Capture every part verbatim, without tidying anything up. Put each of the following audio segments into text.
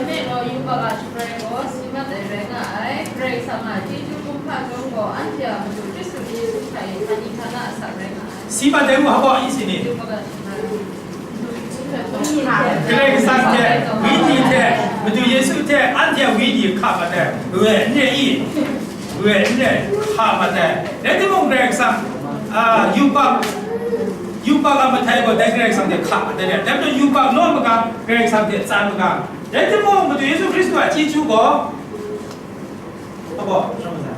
Me law, yubak a shabrai gaw si mat ai rai nga ai, Karai Kasang a chyeju kumhpa chyawm gaw, anhte a Madu Hkristu Yesu hta e htani htana asak rai nga ai. Si mat ai mu hpa gaw, isi ni? Yubak a shabrai. Karai Kasang hte, Wenyi hte, Madu Yesu hte, anhte a Wenyi hka mat ai, we n re i? We n re, hka mat ai. Rai timung, Karai Kasang, a, yubak, yubak a mahtai gaw dai Karai Kasang hte hka mat ai. Dai majaw yubak naw magang, Karai Kasang hte tsan magang. Rai timung, Madu Yesu Hkristu a chyeju gaw, abaw, shawng masha.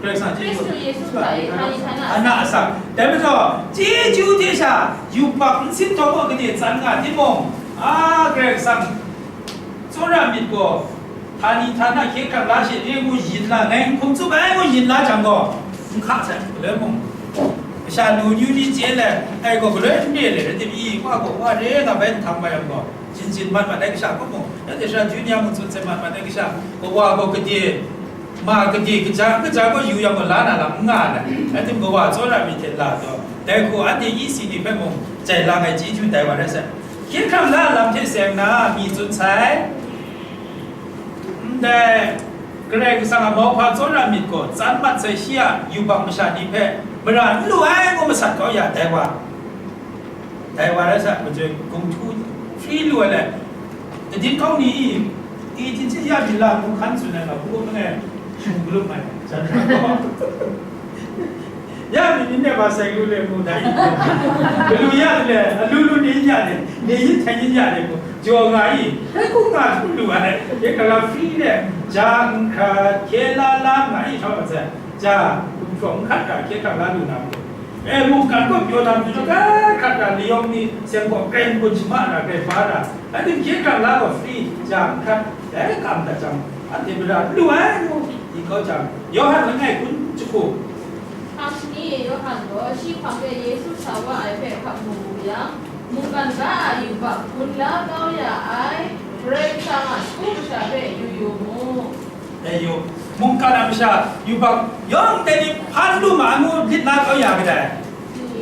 Karai Kasang chyeju. Hkristu Yesu hta e htani htana asak. Dai majaw, chyeju hte sha, yubak n sin htawm gaw gade tsan nga timung, a, Karai Kasang tsawra myit gaw, htani htana hkye hkrang la she ni ngu yin la, ngai n hkum tsup ai ngu yin la jang gaw, n hka sai, galoi mung, masha nu nyu ni chye le, ai gaw galoi n re le, rai tim i, wa gaw wa re nga bai nhtang bai yang gaw, Jin jin mat mat ai kasha hkrum mung, nanhte sha Jun ya mung tsun sai mat mat ai kasha, kawa gaw gade, ma gade, kaja, kaja gaw yu yang gaw la na lam n nga ai, rai tim kawa tsawra myit hte la taw, dai hku anhte isi ni hpe mung jai lang ai chyeju tai wa rai sai. Hkye hkrang la lam hte seng na mi tsun sai. Ndai, Karai Kasang a mauhpa tsawra myit gaw, tsan mat sai shi a yubak masha ni hpe mara n lu ai ngu masat kau ya, dai wa. Dai wa rai sa, majoi gumhtu hpyi lu ai le, kadin kau ni, i tin chin ya mi la ngu hkan tsun ai nga, hpung langai shung galup ai, jan ra gaw. Ya mi ni ne ba sai lu le ngu dai, galu ya le, alu lu ni ya le, ni yin htai yin ya le ngu, jaw nga i, hkrai hkung nga hpung lu ai, ye ka la hpyi le, ja n hkrat, hkye la la nga i, htawt mat sai, ja, gumhpraw n hkat ga, hkye hkrang la lu na mu. E, mungkan gaw pyaw na matu hkrat hkrat layawng ni seng gaw kren kun shama na, kren ba na, anhte hkye hkrang la gaw free jang hkrat dai kam dat jang, anhte mara n lu ai ngu di kau jang, Yawhan langai kun jahku. Hpang shani e Yawhan gaw shi hpang de Yesu sa wa ai hpe hkap mu wu yang, mungkan ga a yubak gun la kau ya ai Karai Kasang a sagu masha hpe yu yu mu. Dai yu, mungkan a masha yubak yawng dai ni hpan lu ma ngu lit la kau ya kadai?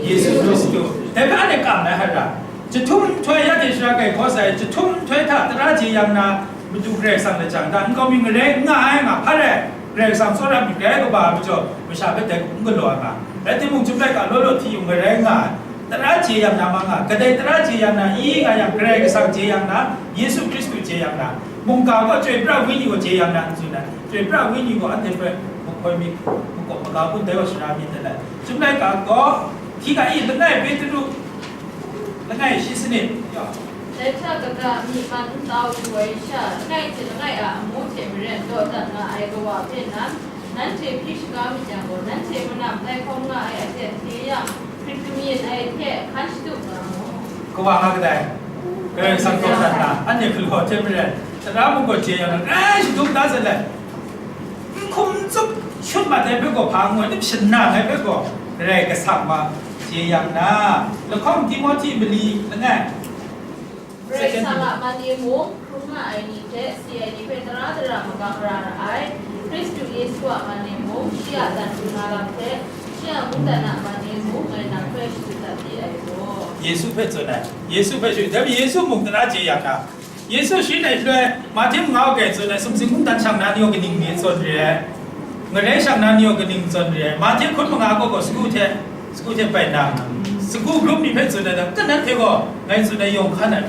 Yesu Hkristu. Dai hpe anhte kam ai hkra, jahtum nhtoi ya hte shara kai hkaw sai, jahtum nhtoi hta tara jeyang na, Madu Karai Kasang lajang hta nkau mi ngarai n nga ai nga hpa rai, Karai Kasang tsawra myit rai kaba majaw, masha hpe dai n galaw ai nga. Rai timung, chyum laika law law hti yu ngarai nga ai. Tara jeyang na ma nga, kadai tara jeyang na i nga yang, Karai Kasang jeyang na, Yesu Hkristu jeyang na, mungga gaw Chyoi pra Wenyi gaw jeyang na n tsun ai, Chyoi pra Wenyi gaw anhte hpe mahkoi myit, makawp maga kun dai wa shara myit dat ai. Chyum laika gaw, hti ga i langai Petru, langai shi sanit, ya. Dai hta kaga myi man n tau yu ai sha, langai hte langai a amu hte maren dawdan nga ai kawa hpe nan, Nanhte hpyi shaga myit yang gaw, nanhte manam tai hkawm nga ai aten hte yang, hkrit kamyin ai hte hkan shatup nga mu. Kawa nga kadai? Karai Kasang kaw dat na, anhte hkalaw hte maren, tara mung gaw jeyang na, grai shatup da zawn let, n hkum n tsup shut mat ai hpe gaw hpa n ngu ai, nim shanang ai hpe gaw Karai Kasang wa jeyang na, lahkawng Timohti mali langai. Karai Kasang a man e mung, hkrum nga ai ni hte si ai ni hpe tara dara magang ra ra ai, Hkristu Yesu a man e mung, shi a dan hkrum na lam hte, shi a mungdan a man e mung, ngai nang hpe shadu dat di ai gaw. Yesu hpe tsun ai, Yesu hpe shadu, dai majaw Yesu mung tara jeyang na, Yesu sharin ai shaloi, Mahte manga kai tsun ai, sumsing mungdan shang na ni gaw kaning mi tsun re ai? Ngarai shang na ni gaw kaning tsun re ai? Mahte hkun manga gaw gaw sagu hte, sagu hte bai na, sagu grup ni hpe tsun ai, dan, kan nanhte gaw ngai tsun ai yawng hkan ai.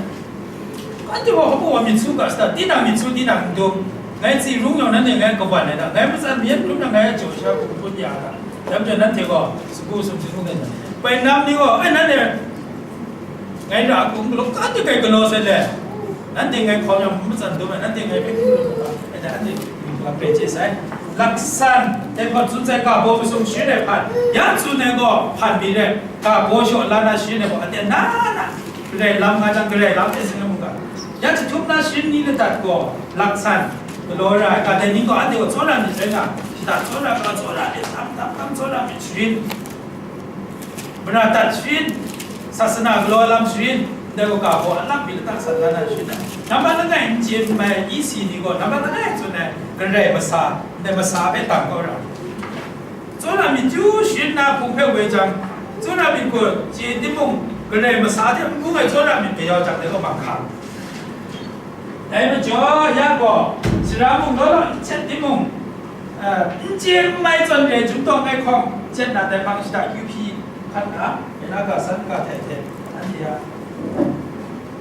Anhte gaw hpa wa myit su ga sa, tinang myit su, tinang n dum. Ngai tsi rung yawng nanhte ngai kawan ai da, ngai matsan myen hkrum na ngai a jaw sha hku hpun ya ga. Dai majaw nanhte gaw sagu sumsing hkrum ai, bai nam ni gaw, ai, nanhte ngai ra hku n galaw, anhte ngai galaw sai le. Nanhte ngai hkawm yang matsan dum ai, nanhte ngai hpe n galaw ga, ai da, anhte yu ga hpe chye sai. Laksan, dai hpawt tsun sai, ga baw masum sharin ai hpan, ya tsun ai gaw hpan mi rai, ga baw shaw la na sharin ai gaw, anhte na na, Karai lam nga jang, Karai lam hte sin ai mungga, ya jahtum na sharin ni ladat gaw, laksan, galaw ra ai, ga dai ni gaw, anhte gaw tsawra myit rai nga, shada tsawra, ga tsawra myit, tam tam tam tsawra myit sharin, mara dat sharin, sasana galaw lam sharin, ndai gaw ga baw alak mi ladat san la na sharin ai. Nambat langai n chye n mai isi ni gaw, nambat langai tsun ai, Karai masa, ndai masa hpe dang kau ra. Tsawra myit chyu sharin na hpung hpe woi jang, tsawra myit gaw chye timung, Karai masa hte n bung ai tsawra myit gayau jang, dai gaw manghkang. Dai majaw, ya gaw, sara mung law law n htet timung, eh, n chye n mai zawn re, Chyum Tawng Ai hkawng htet na dai hpang shada kyu hpyi hkan hta, Mela ga san ga hte hte, anhte a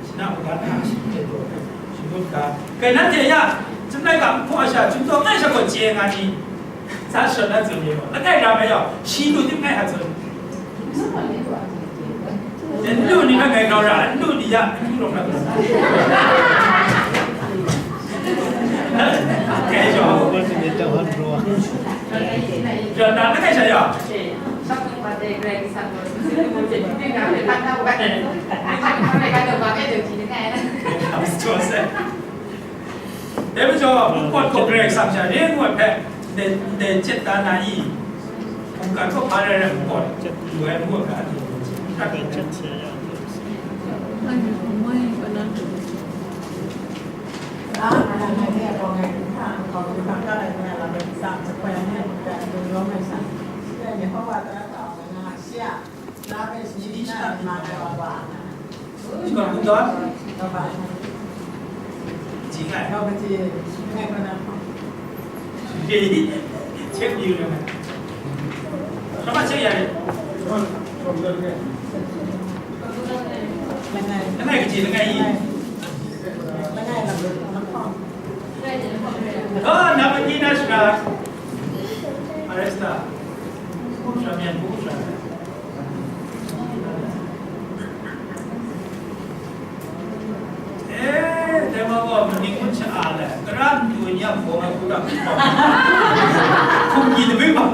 shana mungga hta shing hte daw ai shangun ga, kai nanhte ya, Chyum Laika Nhpaw a sha, Chyum Tawng Ai sha gaw chye nga ni? Sa shawt na tsun ni gaw, langai ra mai yawng, shi lu tim ngai a tsun. N lu ni hpe ngai grau ra, n lu ni ya, n lu rawng na. Kei jaw. Jaw na, na kai sha ya. Dai majaw, npawt gaw Karai Kasang sha re ngu ai hpe, ndai, ndai chye da na i? Mungkan hkawhpa rai rai, npawt lu ai ngu ai hpe, anhte Check you know. Sama check ya. Langai kaji, langai i. Oh, nama ni na sura. Aresta. Sura mian bu sura. Eh, dai wa gaw maning ngut sha-a le, kara ntu ni a bawng ai hku hta hkawm, hkum ni tabui bang,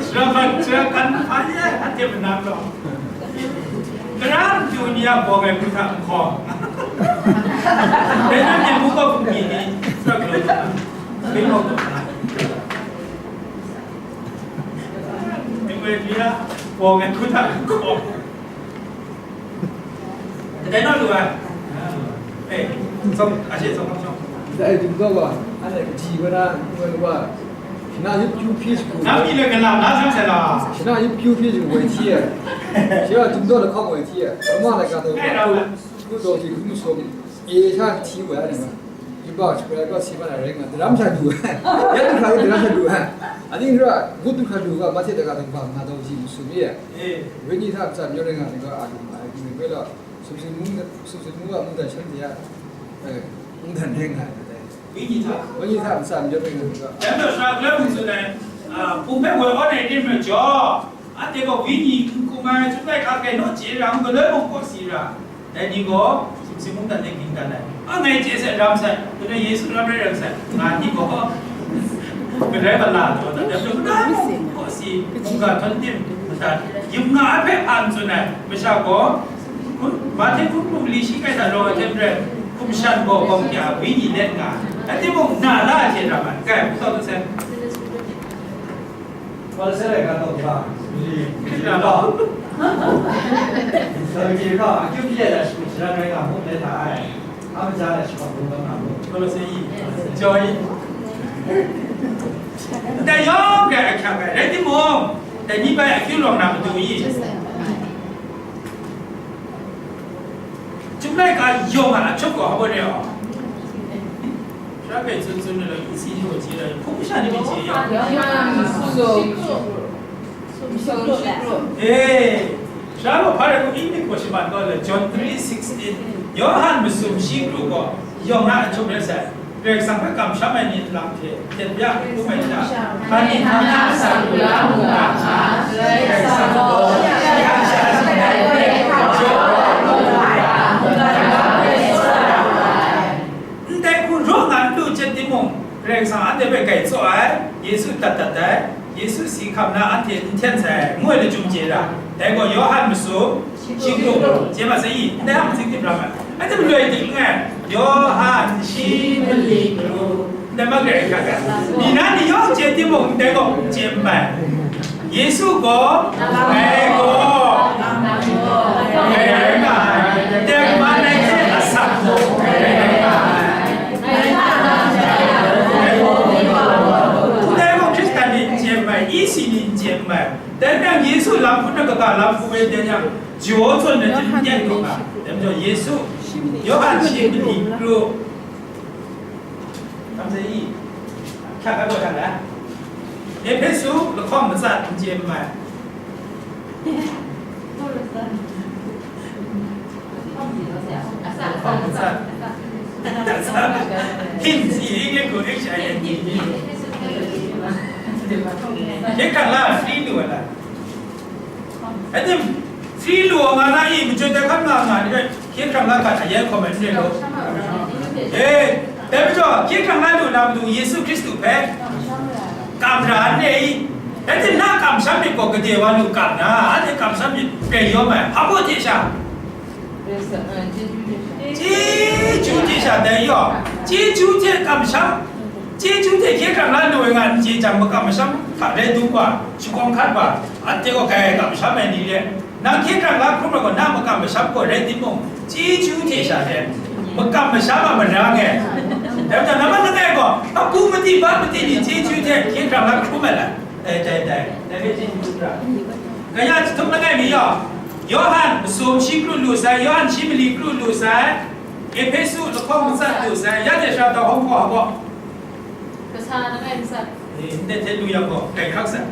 sara hpan, sara hkan hpa ni ai, anhte manang gaw, kara ntu ni a bawng ai hku hta hkawm, dai na myen hku gaw hkum ni ni, sara galaw taw na, bai mau taw na, ntu ni a bawng ai hku hta hkawm. Kadai naw lu ai? Eh, tsawm, a she tsawm, tsawm. Dai Chyum Tawng gaw, anhte kaji wa na, n wa, shana yup kyu hpyi shagu. Nang pyi le galam na san sai la? Shana yup kyu hpyi shagu woi hti ai. Shi wa Chyum Tawng lahkawng woi hti ai. Roma laika hta, eh, ra wa. Hku daw hti hkrum masum. E sha hti woi ai ni ma. Yubak shaprai gaw si mat ai rai nga, daram sha du ai. Ya du hkra daram sha du ai. Aning ra, ngut du hkra du ga, Mahte daga dagbang nga daw ji masum e. Eh. Wenyi hta ntsa majaw rai nga ni gaw a lu ma ai, ngu ai hpe law, sumsing mung, sumsing mung a mungdan shanhte a, eh, mungdan rai nga ai dai. Wenyi hta? Wenyi hta ntsa majaw rai nga ni gaw. Dai majaw sara galoi mung tsun ai, a, hpung hpe woi awn ai ni majaw, anhte gaw wenyi n hkum ai, Chyum Laika kai naw chye ra, n galoi mung kaw si ra. Dai ni gaw, sumsing mungdan de ging dan ai. A ngai chye sai, ram sai, kadai Yesu ram rai ram sai, nga ni gaw, kadai mala taw, dai mung kaw si, mungga htawn tim, madat, yin nga ai hpe an tsun ai, masha gaw, Mahte hkun hkun li shi kai hta rawng ai hte maren, hkum shan gaw gawng kya, wenyi let nga ai. Rai timung, na la ai hte ram ai, kai, hku tau dat sai. Hpawt sai rai ga taw ga, mali, mali ga, mali ga, akyu hpyi ai lam shagu sharan rai nga mu, rai hta ai. A maja ai shagu hpawt nga mu. Hpawt sai i, jaw i. Ndai yawng gaw ahkyak ai, rai timung, dai ni bai akyu rawng na matu i. Chyum laika yawng a ahkyep gaw hpa baw re ai? Sara hpe tsun tsun ai lam, isi yaw ji ai, hpung masha ni myit chye yaw. Eh, sara gaw hpa rai hku, English gaw shi man gaw le, John three sixteen, Yawhan masum shi kru gaw yawng a ahkyep rai sai. Karai Kasang hpe kamsham ai ni nlang hte hten bya n hkrum ai hta, hpa ni hpa na asak lu la mu ga nga, Karai Kasang gaw shi a sha sing ai hpe jaw ai, ndai hku raw nga n lu chyet timung, Karai Kasang anhte hpe grai tsaw ai, Yesu dat dat ai, Yesu si hkam na anhte n hten sai, ngu ai lachyum chye ra. Dai gaw Yawhan masum, Shi kru, chye ma sai i, ndai hpe matsing tim ra ai. Anhte maloi ting langai, Yawhan shi mali kru, ndai ma grai hkrat ai. Ni na ni yawng chye timung, ndai gaw n chye n mai. Yesu gaw, ngai gaw, ngai rai nga ai. Tengman ai hte asak gaw, ngai rai nga ai. Ndai gaw Hkristan ni n chye n mai, isi ni n chye n mai. Dai hpang Yesu lam hpun na kaga lam hpung e, dai yang jaw zawn na tim n dai hkawng a, dai majaw Yesu Yawhan shi mali kru. Kam sai i. Hkyak kau hkyak la. Ehpesu lahkawng matsat n chye mai. Lahkawng matsat. Hin si i nge ko H I N G. Hkyak la free lu la. Adim, free lu nga na i, majaw dai hkan nga nga ni bai, hkye hkrang la hkan a yan hkawm ai n re law. E, dai majaw, hkye hkrang la lu na matu Yesu Hkristu hpe kamsham ra n re i. Adim, na kamsham myit gaw gade wa lu kam na, anhte kamsham myit grai yawm ai, hpa baw hte sha. Chyeju hte sha dai yaw, chyeju hte kamsham, chyeju hte hkye hkrang la lu ai nga n chye jang, makam masham hta rai dum wa, shakawng hkat wa, anhte gaw grai kamsham ai ni re. Nang hkye hkrang la hkrum ai gaw, na makam masham gaw rai timung, chyeju hte sha re, makam masham a mara ngai. Dai majaw, nambat langai gaw, apu madi, ba madi ni chyeju hte hkye hkrang la hkrum ai lat. Dai, dai, dai. Dai hpe chyeju hkra. Kaya jahtum langai mi yaw, Yawhan masum shi kru lu sai, Yawhan shi mali kru lu sai, Ehpesu lahkawng matsat lu sai, ya de sha tau hawng gaw, hpa gaw. Kasa langai matsat. Ni, ndai hte lu yang gaw, grai hkrak sai.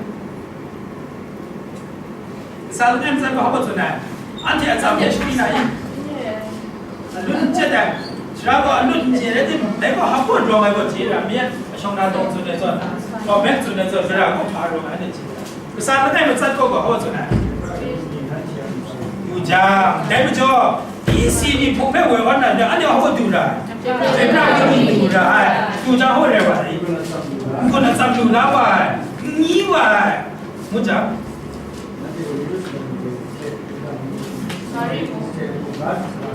Kasa langai matsat gaw hpa gaw tsun ai. Anhte atsam hte shani na i? Alut n chye ai. Sara gaw alut n chye rai timung, dai gaw hpa gaw rawng ai gaw chye ra, mi a shawng na tawng tsun ai zawn, gaw mek tsun ai zawn, mara gaw hpa rawng ai, anhte chye ra. Kasa langai matsat gaw gaw hpa gaw tsun ai. Du jang, dai majaw, isi ni hpung hpe woi awn na, anhte hpa gaw du ra ai. Dai pra hku du ra ai. Du jang hpa rai wa ai. N-gun atsam lu la wa ai. N-, n-, nyi wa ai. Ngu jang,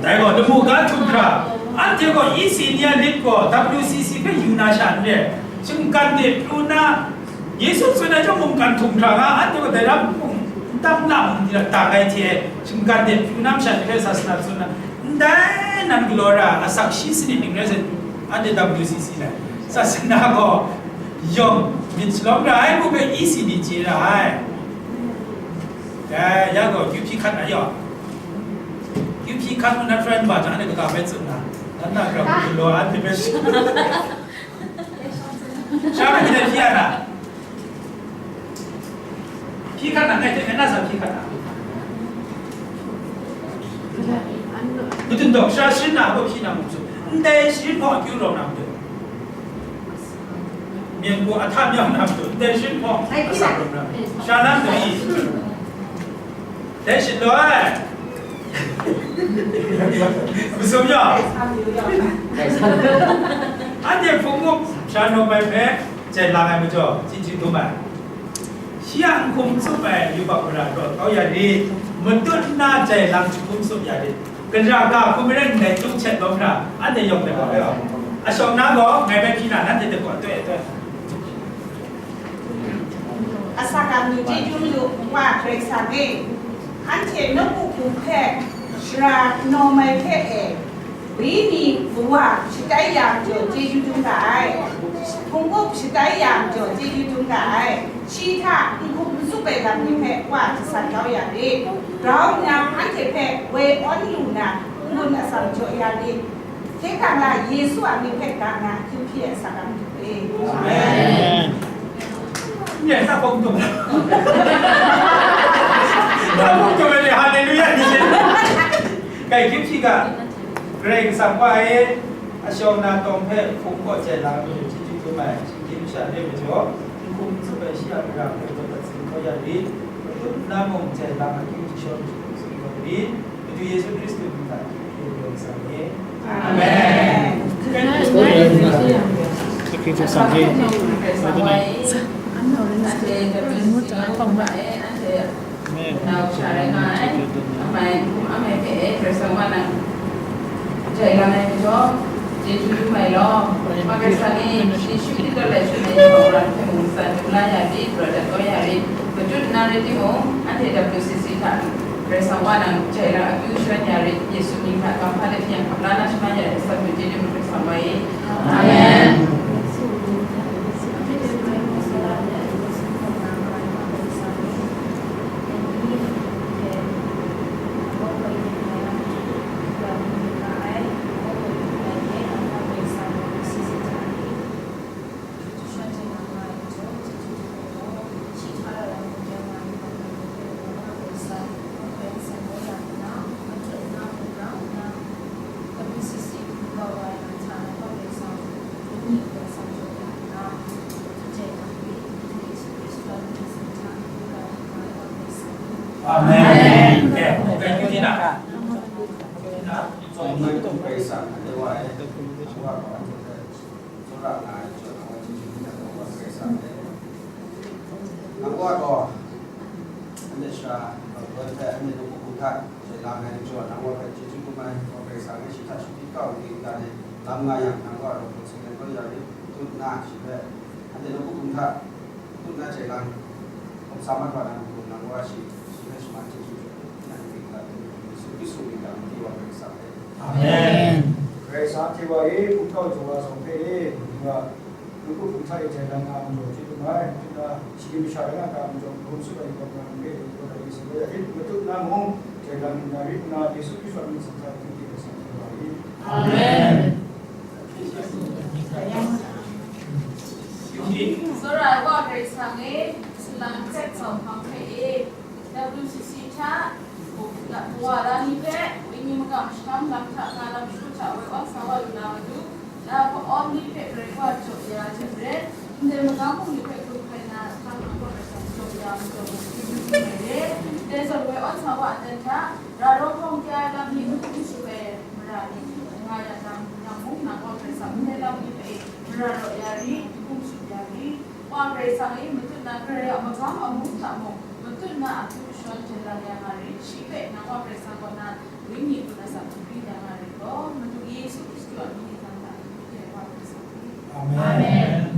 dai gaw, lamu ga htum hkra, anhte gaw isi ni a lit gaw W C C hpe yu na sha n re, shinggan de pru na, Yesu tsun ai chyawm mungkan htum hkra nga, anhte gaw dai ram mung n tam na mung ni la dang ai hte, shinggan de pru na masha ni hpe sasana tsun na, ndai nan galaw ra, asak shi sanit ning rai sai, anhte W C C lai, sasana gaw yawng myit shalawm ra ai, ngu hpe isi ni chye ra ai. Dai, ya gaw, kyu hpyi hkat na yaw. Kyu hpyi hkat nna hprai nba jang, anhte kaga bai tsun na, dan na grau galaw ai hte bai shi. Sha bai kadai hpyi ya na? Hpyi hkat na, ngai hte ngai na sa hpyi hkat na? Madu dawng sha sharin na, hpa hpyi na mung su. Ndai sharin hpawng akyu rawng na madu. Myen hku a hta myang na matu, dai shin hpawng asak rum na, sha na matu i, dai shin law ai. Masum yaw. Anhte hpung mup sha nawm ai hpe, jai lang ai majaw, chyeju dum ai. Shi a n hkum tsup ai yubak mara rawt kau ya rit, matut nna jai lang jahkum tsup ya rit. Kaja ga hkum rai ndai, tung htet lawm hkra, anhte yawng de gaw, ashawng na gaw, ngai bai hpyi na, nanhte de gaw, atoi, atoi. Asak a matu chyeju lu, Wa Karai Kasang e, anhte nawku hku hpe, shara nawm ai hpe e, Wenyi Kawa shatai ya majaw chyeju dum ga ai, hpung up shatai ya majaw chyeju dum ga ai, shi hta n hkum n tsup ai lam ni hpe Wa jasan kau ya rit, grau nna anhte hpe woi awn lu na, n-gun atsam jaw ya rit, hkye hkrang la Yesu a mying hpe ga nga akyu hpyi ai asak a matu e. Amen. Nye, sa kong tum. Sa kong tum e, haleluya, ni. Kai hkip shi ga, Karai Kasang Wa e, ashawng na tawng hpe hpung kaw chye la ai majaw, chyeju dum ai, shinggyim masha re majaw, n hkum n tsup ai shi a mara hpe taw dat tsin kau ya rit, matut nna mung chye la ai akyu jashawng jahkum tsun kau rit, Madu Yesu Hkristu mying hta akyu hpyi ai Karai Kasang e. Amen. Amen. Nau sha rai nga ai, amai hkum amai hpe e, Karai Kasang wa nang jai lang ai majaw, chyeju dum ai law. Wa Karai Kasang e, shi shut di taw lai shut ai yawng hkra hte mung san dum la ya rit, prat dat kau ya rit, matut nna rai timung, anhte W C C hta Karai Kasang wa nang jai lang akyu sharan ya rit, Yesu mying hta, Kamhpa let yang hkap la na shaman ya rit, asak matu chyeju dum Karai Kasang wa e. Amen. Amen. Okay, thank you, Tina. Tina. Nang gaw hkrai sa, nang gaw wa e, nang gaw gaw anhte hpe tsawra nga ai, nang gaw chyeju hkrai sa ai. Nang gaw gaw, anhte sara, nang gaw hpe, anhte nawku hta, Jai lang ai majaw, nang wa hpe chyeju krum ai, wa Karai Kasang e shi hta shingkit kau ai ni nta e lam nga yang, nang wa rau hpung seng ai kau ya rit, tut nna shi hpe, anhte nawku hta, tut nna jai lang, hkawm sa mat wa na matu, nang wa shi, shi hpe shaman chyeju hkrum, nang myit hkra tut, Yesu Hkristu myit hta mungkan wa Karai Kasang e. Amen. Karai Kasang hte wa e, hpung kau jaw wa zawng hpe e, ni wa, Nawku hpung hta e jai lang nga majaw chyeju krum ai, matu na, shagyim masha rai nga ga majaw, magam sut ai ni gaw, nang hpe, nang gaw dai Yesu gaw ya rit, matut na mung, jai lang yu na rit nna, Yesu Hkristu a myit hta mungkan wa rit. Amen. Tsawra ai wa Karai Kasang e, salang hte tsawm hpang hpe e, W C C hta, wa la ni hpe, wenyi magam shakam lam hta, nga lam shagu hta, woi awn sa wa lu na matu, na hpa-awn ni hpe Karai Wa jaw ya ai hte maren, ndai magam bungli hpe hkrum hkai na, hkang hkang gaw Karai Kasang jaw ya ai majaw, mungkan ni hte maren, dai zawn woi awn sa wa aten hta, ra rawng hkawng kya ai lam ni n hkum shu ai mara ni, nga ya jang, yang mung, nang gaw Karai Kasang ndai lam ni hpe mara raw ya rit, n hkum shu ya rit. Wa Karai Kasang e, matut na Karai a magam amu hta mung, matut na akyu shawn jai lang ya nga rit, shi hpe nang Wa Karai Kasang kaw na wenyi hkrum na sa hkrum ya nga rit law, Madu Yesu Hkristu a myit hta mungkan wa Karai Kasang e. Amen.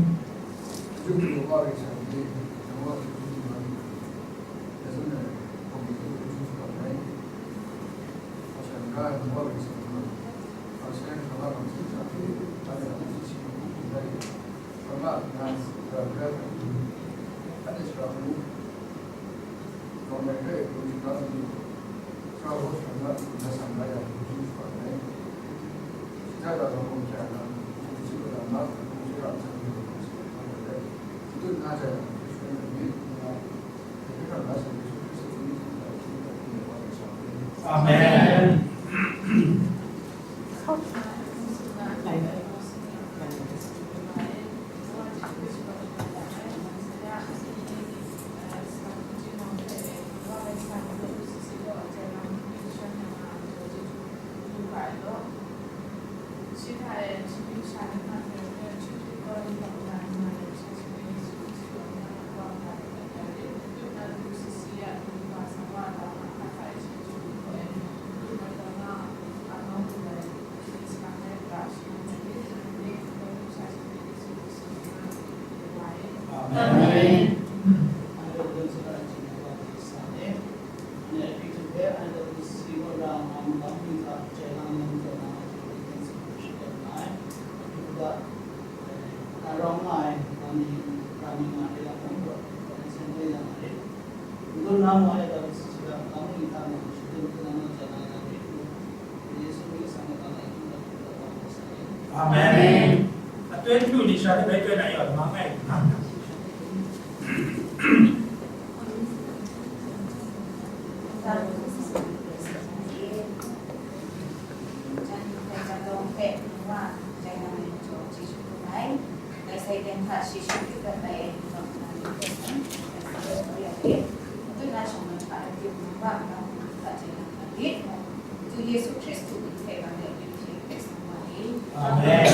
Amen. Amen. Amen. Amen. Amen. Atun tu ni sha de bai tu na yo ma ngai. Yesu Hkristu myit hpe ga let yu hte sa wa e. Amen.